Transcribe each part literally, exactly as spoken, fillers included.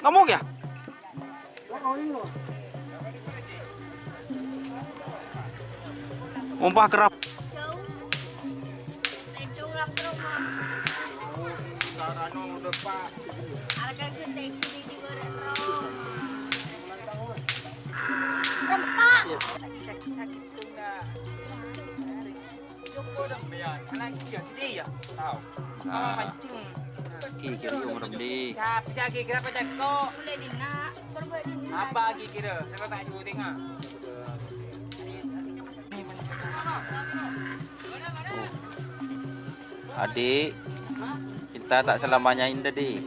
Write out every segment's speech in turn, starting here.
Ngomong ya? Ompah kerap. Sakit-sakit. Joko dong, Bian. Anak iya, sedih ya? Tahu. Nah. Mama pancing. Gigi lu merem di. Siapa sih gigi apa, Ceko? Boleh di nak, boleh di nak. Apa gigi dia? Siapa tak nyuting, ah? Oh. Adik, cinta tak selamanya indah, Dik.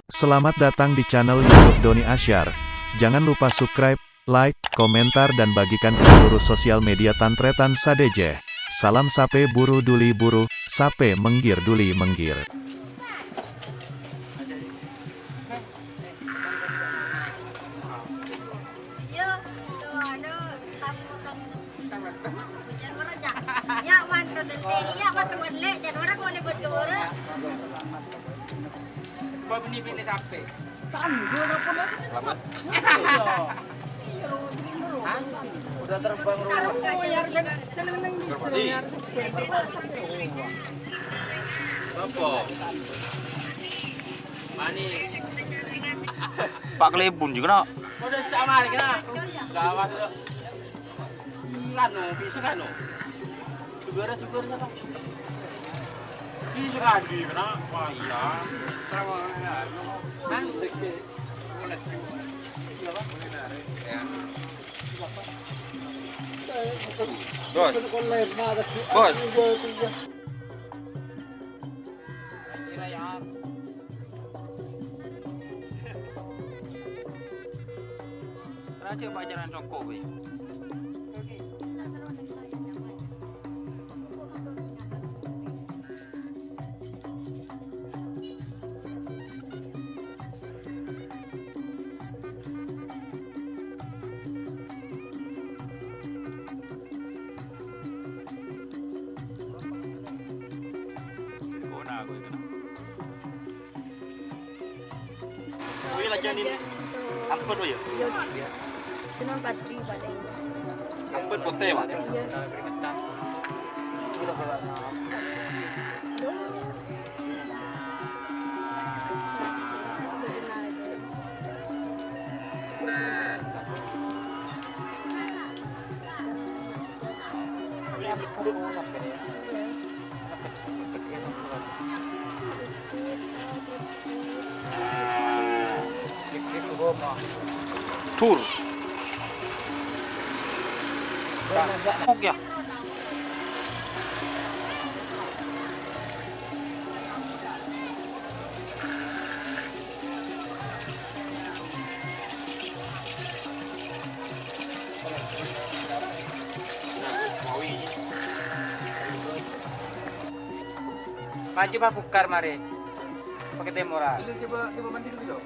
Selamat datang di channel YouTube Doni Asyar. Jangan lupa subscribe, like, komentar, dan bagikan ke seluruh sosial media Tan Tretan sadhâjâ. Salam Sape Buru Duli Buru, Sape Menggir Duli Menggir. Bânnè binè sapè. Selamat. Hah? Udah terbang rumah. Oh, ya, sen-, seneng neng bisa, ya. Apa? Mani. Pak Kelebun juga, nak. Udah sama, kena. Gawat, tuh. Anu, bisa kan, no? Sugar, sugar, apa? Bisa kan, di mana? Wah, iya. Sama, ya. Hah? Iya, Pak. Ya. Bos. Bos. Raja pacaran songko, weh. Wih, lajang ini. Ampun, wih, ya? Iya. Senang padi paling. Ampun, putih, Pak. Iya. Tur. Oke. Maju, Pak, bukar, mare. Pakai temora. Dulu coba, coba mandi dulu, dong.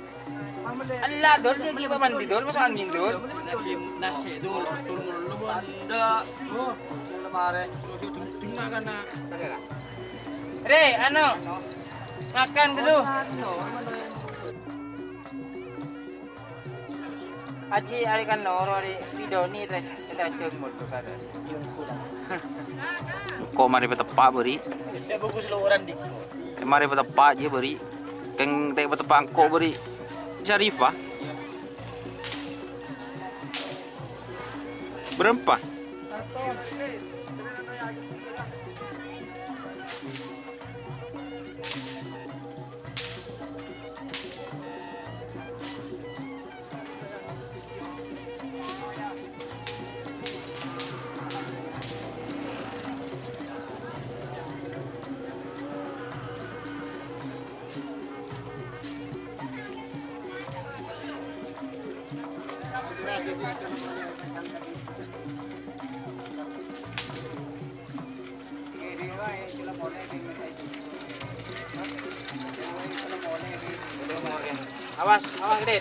Ella, Dul, dia gimana mandi, Dul? Masuk angin, Dul. Lagi nasi, Dul. Dul, Dul, Dul, Dul. Oh, Dul, mare. Dul, Dul, Dul, Dul, Dul. Re, anu, makan dulu. Aji, ari kan noro, ari Widoni, teh, teh, aja modus ada. Kok mari peteppa', beri? Saya bagus loran, Dik. Eh, mari peteppa' aja, beri. Keng, teh, peteppa' engko', beri. Syarifah. Berempa? Awas, awas, Dit.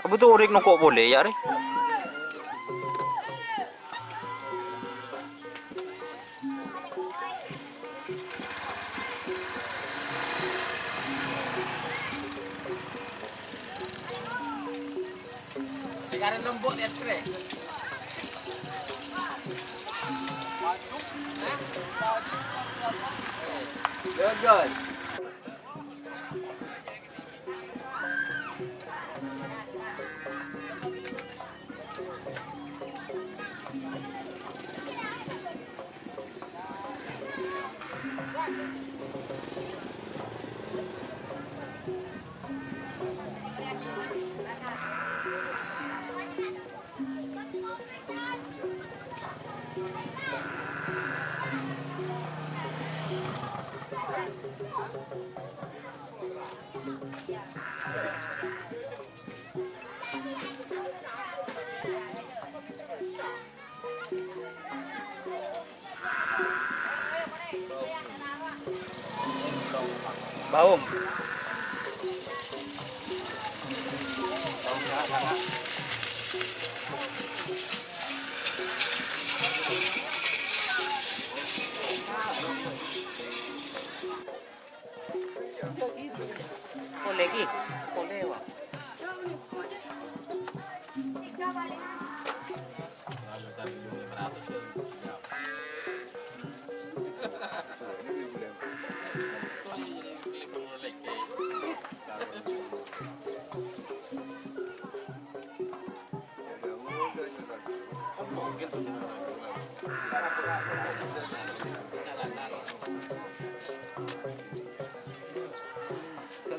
Abâ' torè nongko' polè, yâ, rè. Baung. Polè, Ki. Polè, wa.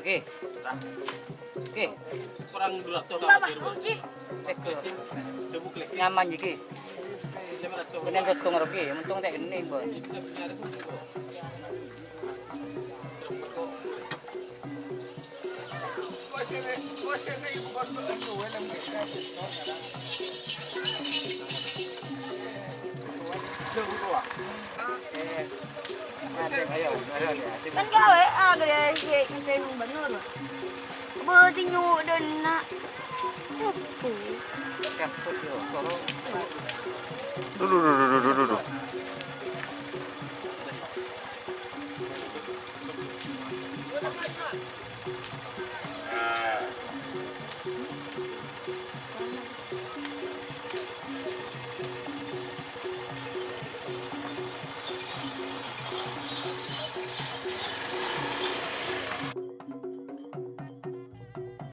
Oke. Oke. Kurang dua ratus. Enggak, Pak. Oke. Nyaman iki. Kenen sèttong rogi, untung ta' kennèng, Bos. Kan gawe agre se kenteng bener. Bodi nyudena. Duh, duh, duh, duh, duh, duh.